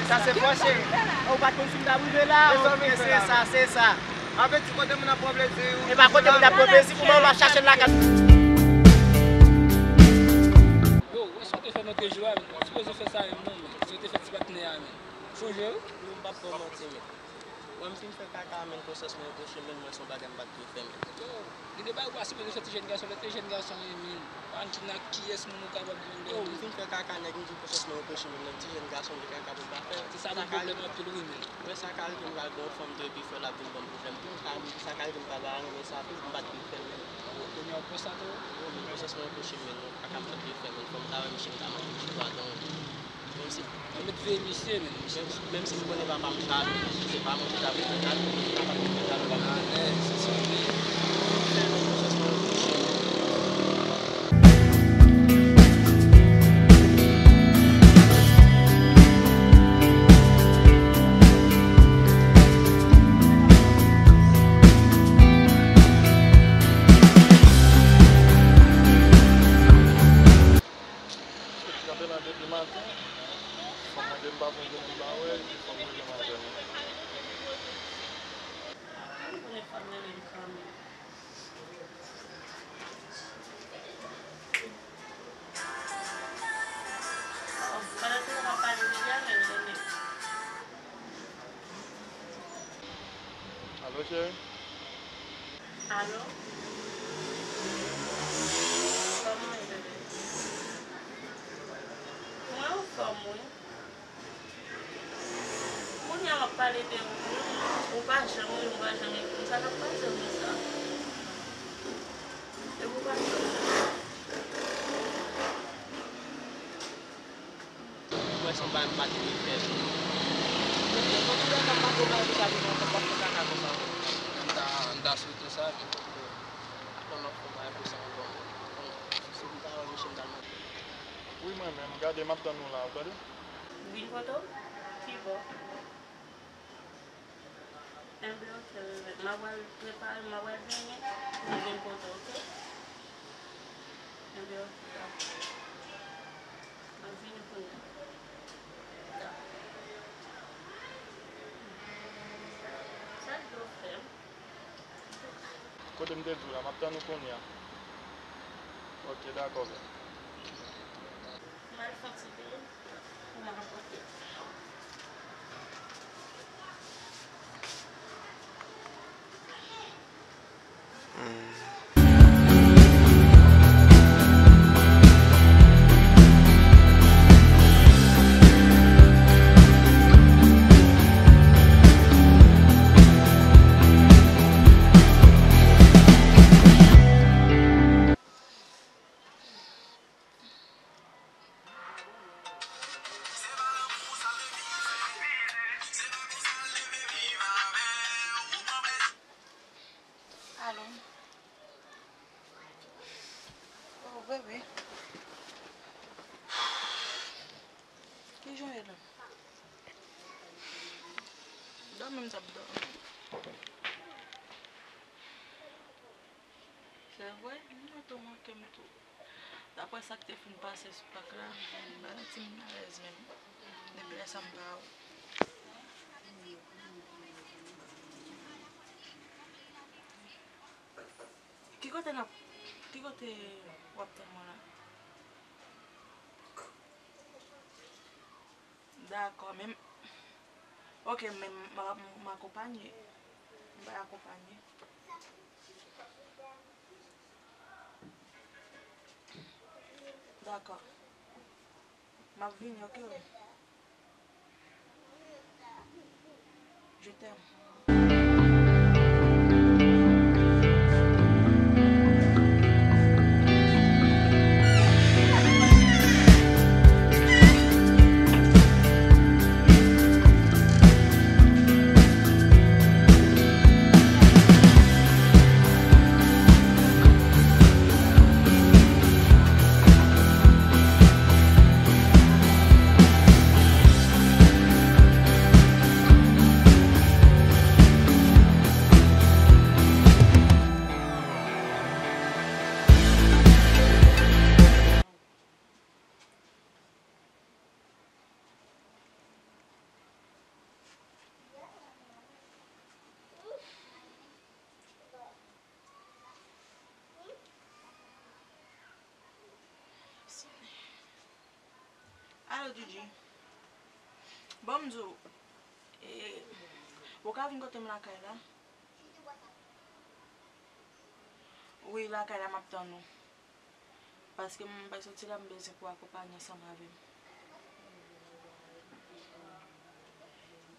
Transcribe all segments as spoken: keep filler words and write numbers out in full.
Sa se fò, cheri. Ou pa t konn si m t ap rive la? Ok, se sa, se sa. Apeti kote moun ap pran plezi. E pa kote moun ap pran plezi, pou mwen, m ap chache l lakay. Yo, wè sa w te fè lòt jou a, men. Ou sipoze fè sa menm, non, men. Sa w te fè ti patnè a, men. Sonje, wi. Yo, m p ap pran manti, men. Wè, m fin fè kaka, men, konsyanz mwen reproche m, men, m wè se yon bagay m pa t dwe fè, men. Yo, gen de bagay ou pa sipoze fè ti jèn gason, lè te jèn gason, men, men. Pa annik chita nan kiyès moun ou kapab jwenn. Yo, m fin fè kaka, nèg m di konsèsman reproche m, menm ti jèn gason m di kaka pou m pa fè. Se sa ki pwoblèm anpil wi, men. Mwen sa ka rive m pral gen yon fanm tou epi frè l ap vin ban m pwoblèm tou. Sa ka rive m pral renmen sa tou, m pa t vin fè l menm. Kounye a w konsa tou? Yo, men konsèsman reproche m, men non, kaka m pa t vin fè, men fò m ta wè misye m ta manje ti pwa don. Menm si. Yo met veye misye, men. Menm si m konnen papa m jalou, se pa mwen ki ta pou fè jalou, men m ta pa pou fè jalou papa m. Alèz, se sa. Kanpe la depi maten, fò m mande m pa pou m vin m pa wè, epi fò m rele madanm. Mwen konnen fò m rele l kanmenm. Oh, pandan se w ap pale deja, men l rele. Alo, cheri. Alo? Kòman w ye, bebe? Mwen anfòm, wi. Kounye a w ap pale de ou, ou pa janm rele m, ou pa janm ekri m. Sa k ap pase w konsa? Epi ou pa janm rele m. Mwen se yon bagay m pa t vle fè tou. Mwen te konn wè nan mago bagay sa, li nan kòb ap fè kaka konsa. M ta, m ta swete sa, men. Apre m ap fè yon bagay pou sa ankò. Si m ta wè misye, m ta mande. Wi, mwen menm, gade, m ap tann ou la, ou tande? Vin kote w? Ki bò? Enben, oke, bebe. M ap al prepare, m ap al benyen pou m vin kote w, oke? Enben, oke, dakò. M ap vini kounye a. Dakò. Sa l dwe fè m? Kote m te di w la, m ap tann ou kounye a. Oke, dakò, bebe. M al fè yon ti benyen. Alo. Oh, bebe. Kijan w ye la? Dòmi m t ap dòmi. Se vre, m mete w manke m tou. Daprè sa k te fin pase sou pak la, m pa santi m alèz menm. Depi lè sa m pa wè w. Ki kote n ap, ki kote w ap tann mwen la? Dakò, men, oke, men m, m, m akonpanye. M bay akonpanye. Dakò. M ap vini, oke, wi. Je t'aime. Gigi. Bon, m di w, e, ou ka vin kote m lakay la? Wi, lakay la, m ap tann ou. Paske m pa soti la, m bezwen pou akonpanye ansanm avè m.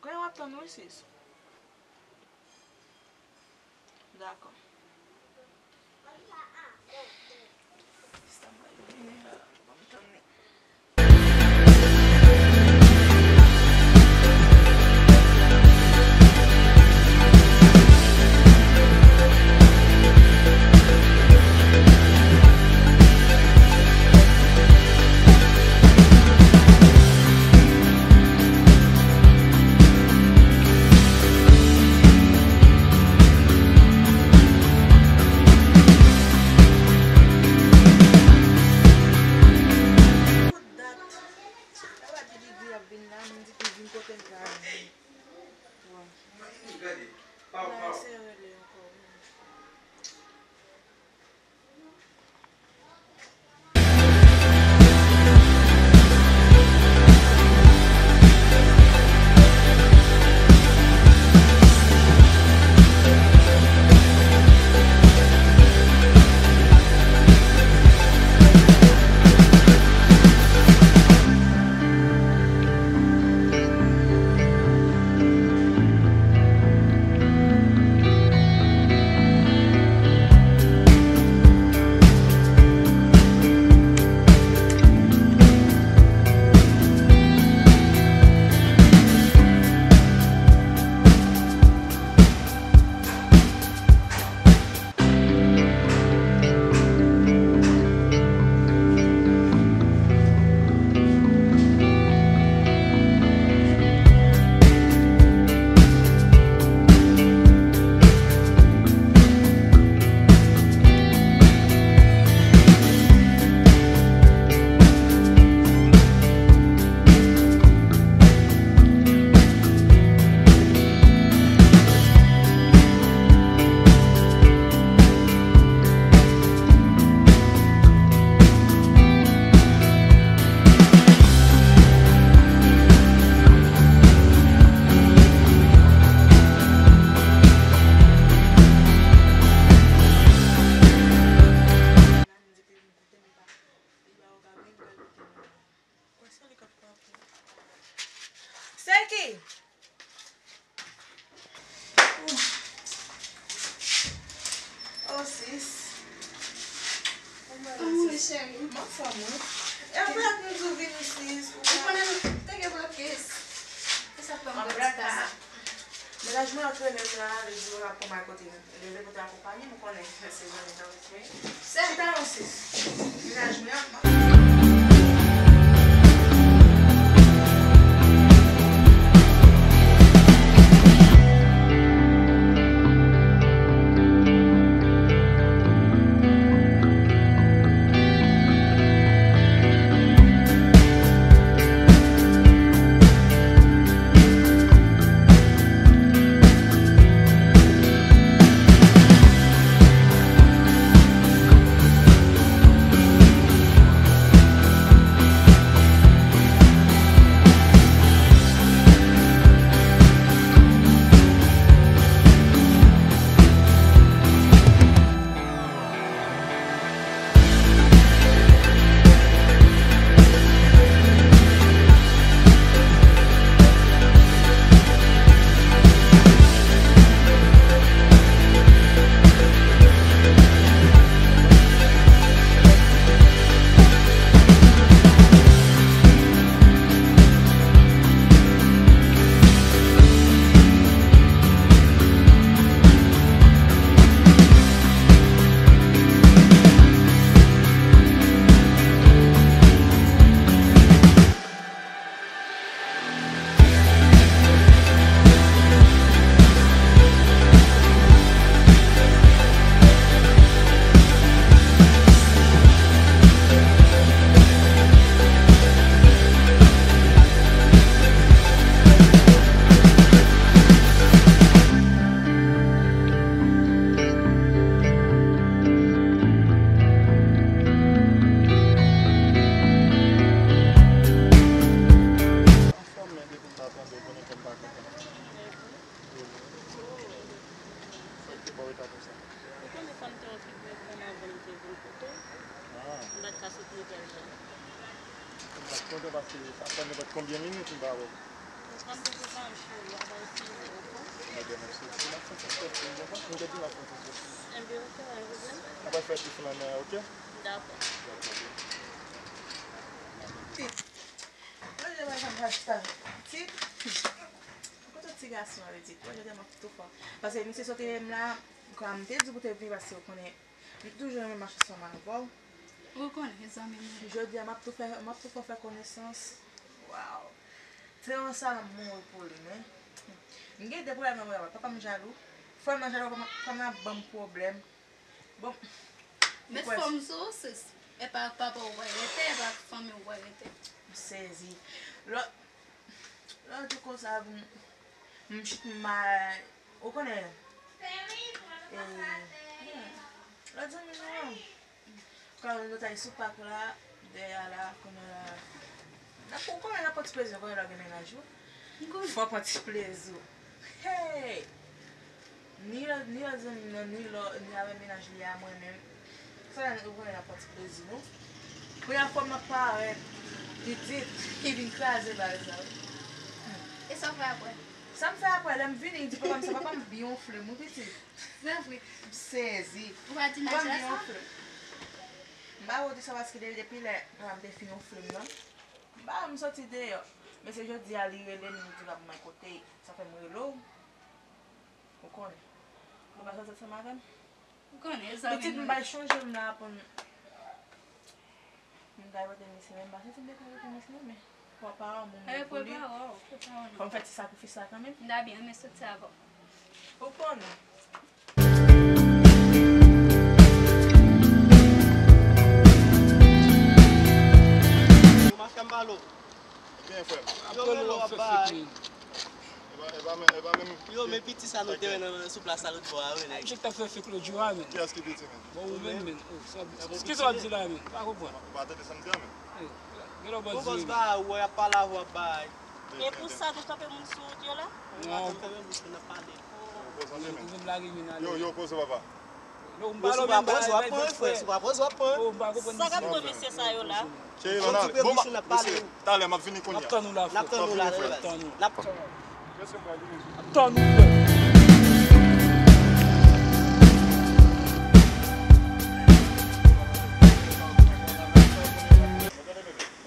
Kounye a w ap tann ou, sis. Dakò. Sista mwen vini la, ban m tann li. Dat. Sa pa di Didi ap vin la, m di pou vin kote m ka vin. Bon. M a eseye rele ankò. Seki! Oh, sis. Kòman w ye, cheri? M anfòm, wi. E apre ak nou di w vini, sis. Ou konnen m te gen blokis. Se sa k fè m grandi konsa. Mennaj mwen ap rele m la, li di l ap pran m al kote l. Leve pou te akonpanye m, ou konnen se zanmi tankou frè. Chita non, sis. Mennaj mwen ap M pa t konnen paske sa fè nenpòt konbyen minit m pa wè w. Pran ti tan, cheri, a bay fini, oke? Madanm, m soti, m ap fè ti sòti, m konprann, m te di m ap fè ti sòti. Enben, oke, pa gen pwoblèm. N ap fè ti flannen, oke? Dakò. Dakò, byen. Mwen, jan m ap fè sa, pitit. Kote ti gason an, pitit? Mwen, jodi a, m ap tou fò. Paske misye sot rele m la, kwa m te di pou te vini, paske w konnen, m toujou renmen mache ansanm avè w. Ou konnen, zanmi mwen. Jodi a, m ap tou fè, m ap tou fè, fè konesans. Waw. Se yon sa m mouri pou li, men. M gen de pwoblèm nan mwen, papa m jalou. Frè m nan jalou, frè m nan ap ban m pwoblèm. Bon. Met fòm sou ou, sis. E pa ak papa w w pral rete, e pa ak fanmi w w pral rete. M sezi. Lò, lòt jou konsa, m, m chit m bay, ou konnen. E, hmm, lòt zanmi nou an. Kòm nou t al sou pak la, dèyè a la, kounye a la, n ap, ou konnen n ap pran ti plezi, ou konnen lè w gen mennaj ou. Fò w pran ti plezi w. Hey! Ni lòt, ni lòt zanmi m nan, ni lò, ni avè mennaj li a, mwen menm. Sa fè nou konnen n ap pran ti plezi nou. Premyè fwa m ap parèt, pitit, li vin kraze bal sa wi. E sa w fè apre? Sa m fè apre, lè m vini, li di papa m sa, papa m byen wonfle m wi pitit. Se vre? M sezi. Ou pa di Najla sa? Papa m byen wonfle m. M pa wè w di sa paske depi, depi lè papa m te fin wonfle m nan. M pa, m soti deyò. Men se jodi a li rele m, li di l ap mwen kote. Sa fè m rele w. Ou konnen. Ou pa santi ansanm avè m? Ou konnen, zanmi nou. Pitit m bay chonje m la pou m, m ta rete misye, men m pa santi m te ka rete misye, men fò pa yon moun pou li. Fò m fè ti sakrifis la kanmenm. M ta byen renmen soti avè w. Ou konnen. Yo, Maska m pale w. Byen, frè m. Yo, men lè w ap bay. E pa, e pa menm, e pa menm. Yo, men piti sa nou te wè nan, sou plas la lòt bò a, wi, nèg. Nèg ta fè fèk lòt jou a, men. Kiyès ki piti, men? Bon, ou menm, men. Oh, sa, kisa w ap di la, men? Pa konprann. Ou pa tande sa m di a, men? Gen lòt bò di, men. Bon, bòs ba, ou wè, y ap pale avè w, ap bay. E pou sa nou kanpe moun sou wout yo la? Non. Kanpe moun sou, n ap pale. Ou menm lage men ale. Yo, yo, poze papa. Non, m pa lò menm bagay, men frè. Si w pa poze, w ap pran. Oh, m pa konprann. Sa k ap pran mesye sa yo la? Cheri, bon, n ale. Bon, mesye, talè, m ap vini kounye a. N ap tann ou la, frè. N ap tann ou la, frè. N ap tann ou. N ap tann ou, frè.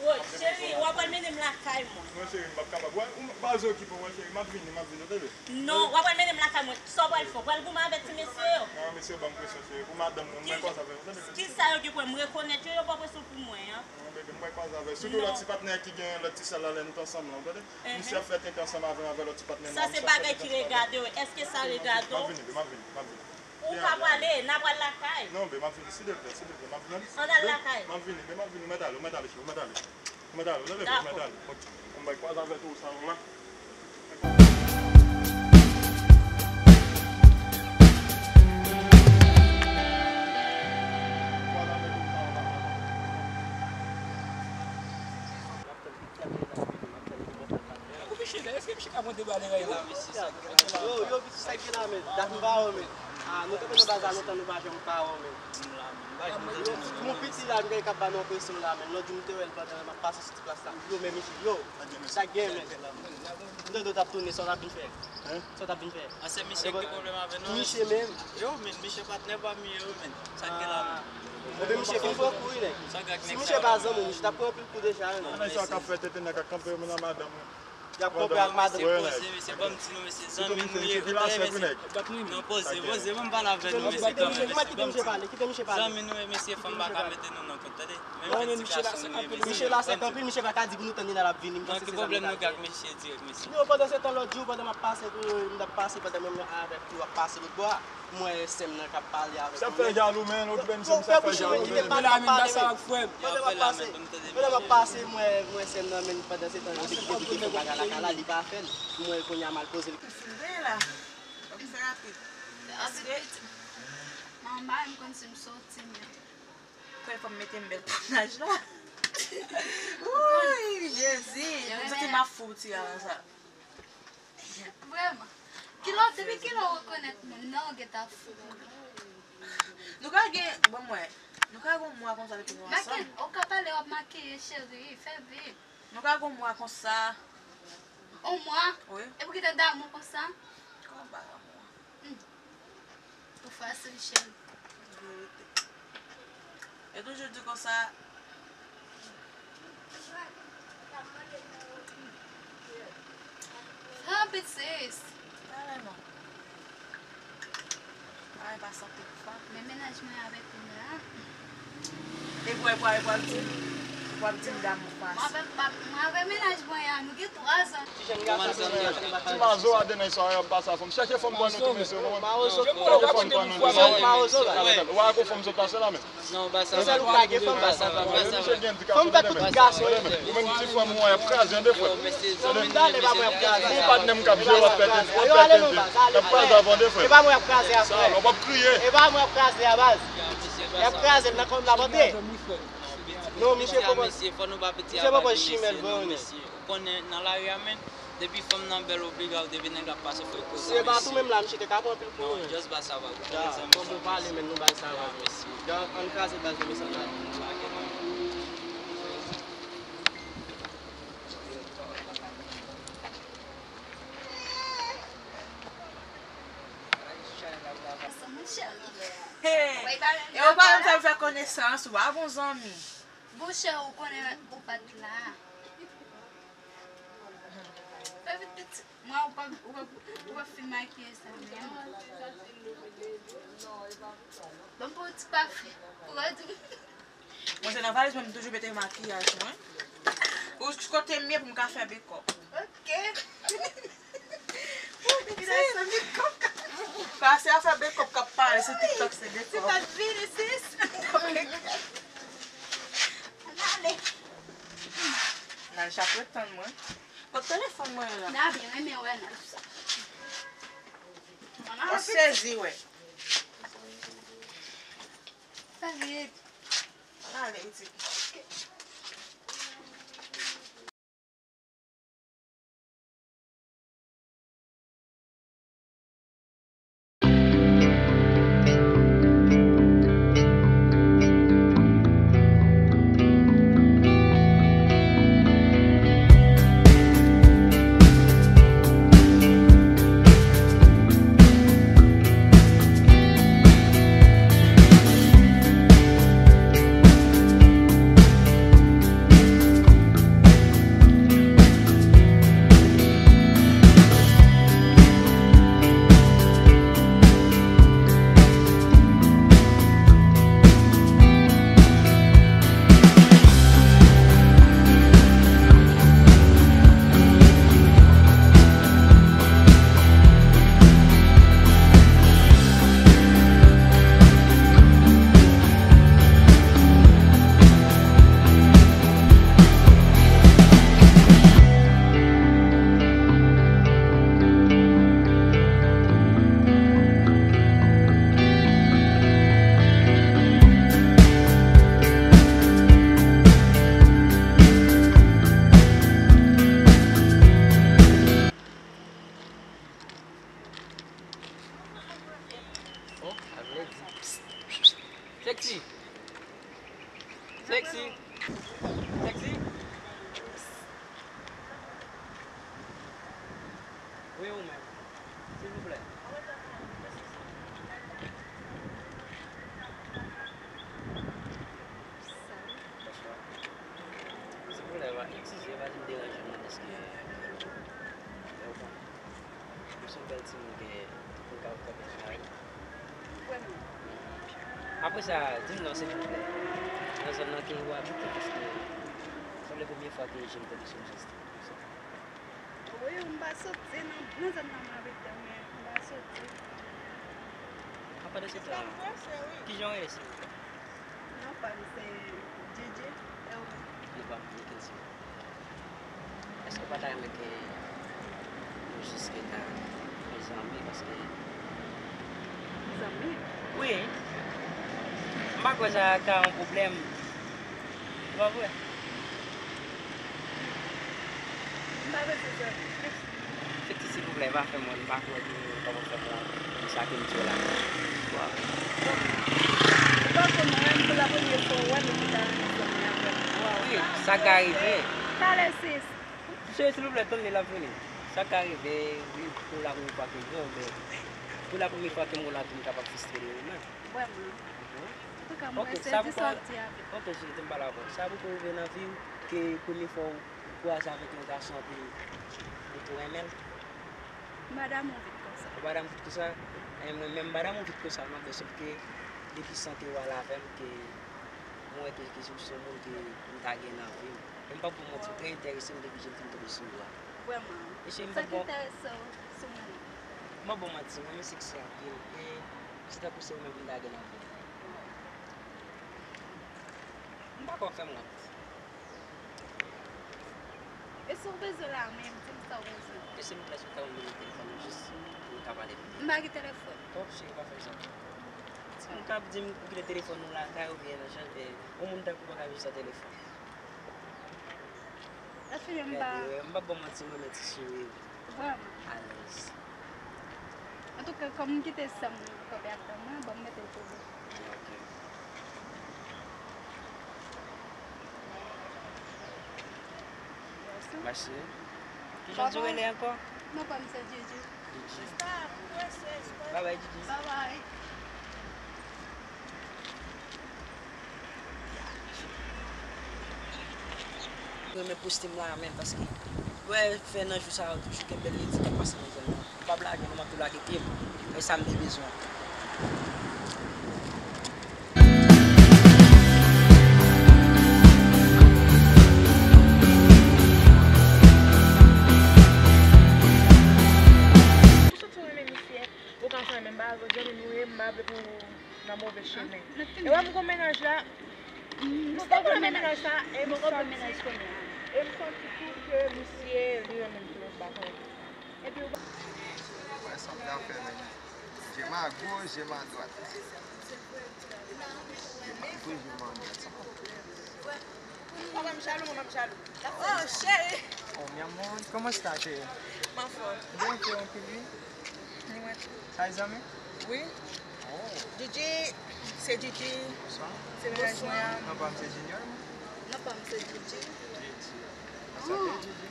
Woy, cheri, w ap al mennen m lakay mwen. Non, cheri, m p ap kapab. Wè, ou pa oze okipe w, wè, cheri, m ap vini, m ap vini, w tande? Non, w ap al mennen m lakay mwen. Sa w pral fè? W pral goumen avèk ti mesye yo? Non, mesye yo ban m presyon, cheri. Pou madanm mwen, m mèt koz avè yo, w tande, mesye? Kisa yo gen pou wè m rekonèt yo, yo ba w presyon pou mwen an? Non, bebe, m mèt koz avè yo. Sitou lòt ti patnè ki gen lòt ti sèl la lè nou t ansanm lan, w tande? Misye ap fè tenten ansanm avè m, avè lòt ti patnè. Sa se bagay ki regade w. Èske sa regade w? M ap vini, m ap vini, m ap vini. Ou pa prale, n a pral lakay. Non, be, m ap vini, silvouplè, silvouplè, m ap vini. Ann al lakay. M ap vini, be, m ap vini, ou mèt ale, ou mèt ale, cheri, ou mèt ale. Ou mèt ale, ou tande, be, ou mèt ale. Dakò. Ok. Ann bay kwaze avè tou, sa, ou la. Tankou Michel la, èske Michel ka pran deba de rèy la? Yo, yo, piti, sa k gen la, men? Dat m pa wè w, men. Ah, nou kanpe nan baz la lontan, nou pa janm pa wè w, men. Yo, mon piti la, m gen k ap ba nou enpresyon la, men. Lòt jou, m te wè l pandan m ap pase sou ti plas la. Yo, men, Michel, yo, sa k gen, men? M tande w t ap tounen, sa w t ap vin fè? Sa w t ap vin fè? Ansyen misye ki gen pwoblèm avè nou. Misye menm. Yo, men, misye patnè pa m ye, wi, men. Sa k gen la, men? Ebyen, misye fin pran kou, wi, nèg. Si misye pa zanmi w, misye t ap pran anpil kou deja, wi, nèg. Nèg sa k ap fè tenten nèg ak kanpe nan madanm, wi. Y ap kanpe ak madanm. Mesye, poze, mesye, ban m di nou, mesye, zanmi nou ye, ou tande, mesye? Non, poze, poze, ban m pale avè nou, mesye, kanmenm, mesye. Kite misye pale, kite misye pale. Zanmi nou ye, mesye, fanm pa ka mete nou nan kont, tande. Menm jan ti gason nou ye, mesye. Misye la sèk anpil, misye pa ka di pou nou tann li nan l ap vini. Nan ki pwoblèm nou gen ak mesye dirèk, mesye? Yo, pandan se tan, lòt jou, pandan m ap pase, m t ap pase, pandan menm jan avèk ou ap pase lòt bò a, m wè sè m nan k ap pale avèk yon nèg. Sa fè jalou, men, okipe misye, sa fè jalou, men. Yo, fè bouch mwen, li te pale, m pale, men. Pandan m ap pase, pandan m ap pase, m wè, m wè sè m nan, men, pandan se tan, li te kite pou fè bagay lakay la, li pa fè l. M wè kounye a m al poze l. Fin veye la. Fè rapid. Manman, m konn si m soti, men. Premye fwa m mete m bèl pannaj la. Wouy, Jezi. M santi m ap fou ti a konsa. Vrèman. Kilè, depi kilè w rekonèt moun nan, ou gentan fou? Nou ka gen, bon, mwen, nou ka gen yon mwa konsa depi nou ansanm. Maken, ou ka pale Makiye, cheri, fè vit. Nou ka gen yon mwa konsa. Yon mwa? Wi. E pou kite damou konsa? Kòman ba yon mwa? Hmm. Ou fasil, cheri. Verite. E toujou di konsa. Fè yon pitit. Pale non. Ay, pa santi fanm. Men mennaj mwen avèk ou la. E bwè, bwè, e bwè, di m, w ap di m damou fasil. Mwen avè, mwen avè mennaj mwen an, nou gen twa zan. Ti mazo a demen sa, y ap pase a fanm. Chèche fanm pou nou tou, mesye. Chèche fanm pou nou. Ou a gon fanm sot pase la, men. Non, ba sa. Misye gen andikap. Fanm fèt pou tout gason, wi. Ou menm ti frè m, ou y ap kraze an de frè. Tande, e pa mwen y ap kraze. Gon patnè m k ap jere, w ap pète, w ap pète. Y ap kraze avan de frè. E pa mwen y ap kraze a, frè. Sa, w ap kriye. E pa mwen y ap kraze a, baz. Y ap kraze l nan kòm la monte. Non, misye poko, misye poko jimèl bon, non. Ou konnen nan lari a, men. Depi fanm nan bèl, obliga w, depi nèg la pase, fò l koze a, mesye. Se pa tou menm la, misye te ka pran anpil kou, non, men. Just ba sa, ba. Ou konnen sa, mesye. Fò m pale, men nou ba sa, ba. Mesye. Ann kraze baz yo, mesye. Hey, e ou pa menm fè m fè konesans, ou pa bon zanmi. Bon, chè, ou konnen ou pa t la. Fè vit pitit. Mwen, ou pa, ou pa, ou pa fin makiye sa menm. Ban m pou ti pafen. Ou pa di. Mwen, se nan valiz mwen, m toujou mete makiyaj mwen. Ou kote m ye pou m ka fè bekòp. Ok. Pase a fè bekòp k ap pale sou TikTok, se bekòp. Si pa t vini, sis. Ann ale. Nan chapret tann mwen. Kot telefòn mwen la? N a byen renmen wè nan sa. Ou sezi, wè. Sa vit. Ann ale, pitit. Sexy. Sexy. Sexy. Wi, ou menm. Silvouplè. Bonswa. Silvouplè, eskize, pa di m deranje nou, paske, lè ou konnen, ou se yon bèl timoun ke ou ka, ou ka byen travay. Vrèman. Apre sa, di m non, silvouplè. Nan zòn nan ke ou abite, paske sanble premye fwa ke jem tande sou yon jès konsa. Wi, m pa soti nan, nan zòn nan m abite, men m pa soti. An pandan se tan, kijan w ye, silvouplè? Non pa m se Djedje, e ou menm? Non pa m, Kenzo. Èske w pa ta renmen ke nou jis rete zanmi, paske... Zanmi? Wi. M pa kwè sa ka yon pwoblèm. Ou pa kwè? M pa bezwen zanmi. Fiti, silvouplè, pa fè m wont, m pa kwè ke w t ap fè m wont pou sa ke m di w la. Waw. Ou pa konn mwen, pou la premye fwa w wè m, epi ta renmen zanmi avè m. Waw. Wi, Sa ka rive. Talè, sis. Cheri, silvouplè, tann li, l ap vini. Sa ka rive, wi, pou la premye fwa ke m wè w, men pou la premye fwa ke m wè w la tou, m kapab fistele w, men. Vrèman. Antouka, m Ok, sa pou sa w di avè m. Ok, cheri, tann m pale avè w. Sa pou rive nan vi w, ke premye fwa w kwaze avèk yon gason, epi ou tou renmen l? M pa damou vit konsa. Ou pa damou vit konsa? E mwen menm, m pa damou vit konsa non, men sèl ke depi sante w al avè m, ke mwen wè ke, ke se yon moun ke m ta gen nan vi m. E m p ap ba w manti, ou trè enterese m depi jan m fin tonbe sou ou a. Vrèman. E cheri, m p ap ba w, sa k enterese w sou mwen? M p ap ba w manti, mwen renmen seksi anpil. E se tankou se ou menm m ta gen nan vi m. M pa kwè w fè m wont. E sa w bezwen la menm, di m sa w bezwen. Mesye, m prèske ta ouvri telefòn nan jis pou nou ka pale. M pa gen telefòn. Bon, cheri, pa fè sa. Si m ka di m ou kite telefòn ou lakay oubyen nan janm, e, yon moun tankou w pa ka viv san telefòn. Anfen, m pa. Gade, m p ap ba w manti, mwen, men ti souri. Vrèman. Alèz. Antouka, kòm m kite sè m nan kanpe ak dam nan, ban m mete l pou ou. Ok. Mèsi. Kijan w di w rele ankò? Non pa m se Djidji. Djidji. Babay, Djidji. Babay. Mwen renmen poste m la menm, paske, wè, fè nan jou sa yo toujou gen bèl nèg ki ap pase nan zòn nan. M p ap lage non, m ap tou lage pye m. E sa m te bezwen. Ou santi w renmen misye, ou ka fè menm bagay, lòt jan nou ye, m pa vle pou nan move chemen. E wè m gon mennaj la, m gon mennaj la, e m santi, e m santi tou ke misye, li renmen m tou, m pa konnen. Epi ou pa. Wè sa m ta fè menm. Je m a goch, je m a dwat. Je m a goch, je m a dwat. Sa pa fè. Papa m jalou, manman m jalou. Oh, cheri. Oh, mi amor, ¿cómo estás, cheri? M anfòm. Byen, cheri, anpil, wi. Ni mwen tou. Sa e zanmi? Wi. Oh. Djidji, se Djidji. Bonswa. Se mennaj mwen an. Non pa m se Junior, mwen. Non pa m se Djidji. Djidji. Sa se Djidji.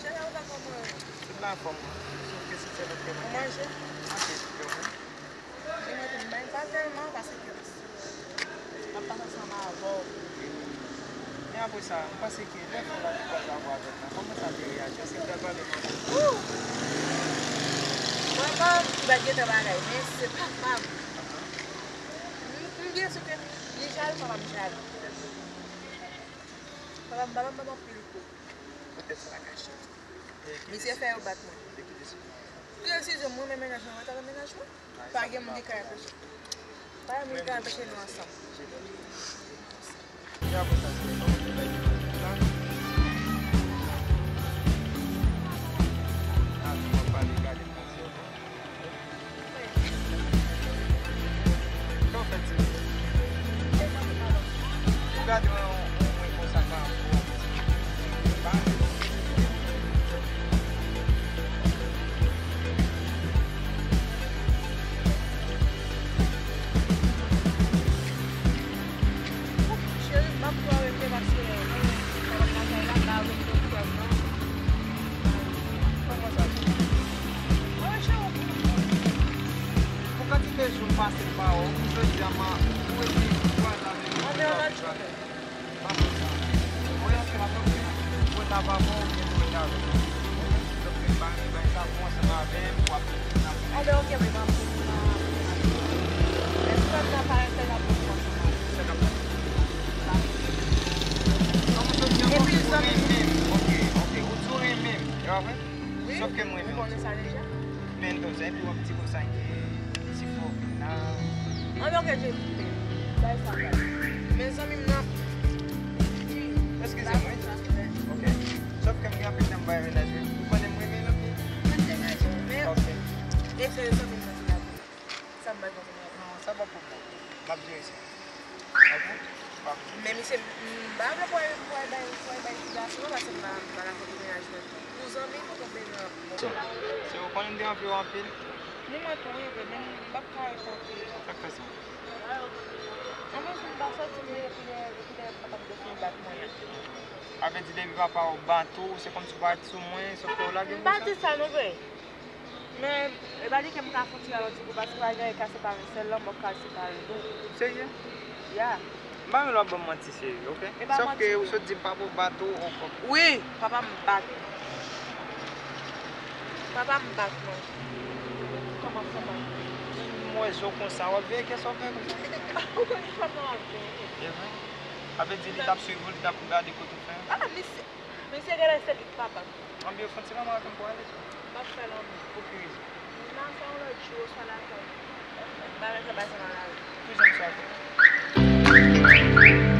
Cheri, ou pa konprann. Tout la anfòm, mwen. Sof ke se sèl lòt ke mwen. Ou manje? Manje, frè mwen. Li mwen tou, m pa tèlman pase kè m ap pase ansanm avè w. Men apre sa, m panse ke lè fè la te kwaze avè w avèk la, kòman sa te reyaji? Èske l pral pale m ankò? Wouw! Manman m ki pa t gen tan bagay, men se papa m. M, m byen si ke li jalou, papa m jalou. Papa m, papa m ban m anpil kou. Poutèt sa la kache. Misye fè yo bat mwen. Ki desizyon? Ki desizyon? Mwen renmen mennaj mwen, mwen ta renmen mennaj mwen. Pa gen moun ki ka anpeche. Pa gen moun ki ka anpeche nou ansanm. Sa w fè, ti fi? Ou gade yon, yon mwen konsa ka pou yon ti fi. Cheri, m ap pran rete paske mwen menm, sa m ap lakay la, m pa rete nan kay nan. Kòman sa, cheri? Mwen cheri, pou kantite jou m pase m pa wè w, pou jodi a, m a, ou rete twa zan menm. Andedan lòt jounen. Pa fè sa. Voye yon ti laptop, mwen ta pa bon, ou gen pou mete avè m. Mwen menm, si w ap fè bagay, bagay sa, pou ansanm avè m, w ap nan. Anben, oke, mwen pa pou nan. Èske w ap nan parèt lè n ap fè ansanm avè m? Sa k ap pase? Epi zanmi m. Ok, ok, ou di w renmen m, e pa vre? Wi, sòf ke m renmen w. Ou konnen sa deja. Men tou, sa epi w ap di konsa ke ti fò vin la. An, ok, je, bay sa, bay. Men zanmi m nan. Èske se mwen? Ok. Sòf ke m gen anpil tan m pa wè mennaj mwen. Ou konnen m renmen l anpil. Mwen te renmen, men. Ok. E se zanmi m nan ki la. Sa m bay konsa. Non, sa pa pwoblèm. M ap jere sa. Dakò? Pa pwoblèm. Men misye, m pa vle pou al, pou al bay, pou al bay ti gason non, paske m pa, m pa dakò pou mennaj mwen. Pou zanmi nou, pou mennaj mwen. So, se ou konnen m te anvi w anpil? Ni mwen tou, wi, vre, men m p ap ka rekonte. Sa k fè sa? Anvan, m pa Depi lè, depi lè papa m te fin bat mwen. Sa vle di depi papa w bat ou, se kòmsi w pa t sou mwen, sòf ke w lage m M pa konsa? Di sa non vre. Men e pa di ke m ka fon ti bagay ti kou paske pa gen ka separe sèl lanmò k ka separe nou. Serye? Ya. M pa vle w ap ban m manti serye, oke? E pa Sòf ke manti. Ou sot di m papa w bat ou, ou kòm. Wi, papa m bat mwen. Papa m bat mwen. Kòman sa bat mwen? M wè zo konsa, w ap veye kè sa w fè konsa. Ou konn kòman w ap veye? E vre? Sa vle di li t ap swiv ou, li t ap gade kote w fè. Ah, misye, misye genlè se li k papa m. Anbyen fon ti lanmò ak m pou ale sou. M ap fè lanmò. Pou ki rezon? M a fè yon lòt jou oswa lakay. M pa rentre pase nan lari. Ki jan sa fè?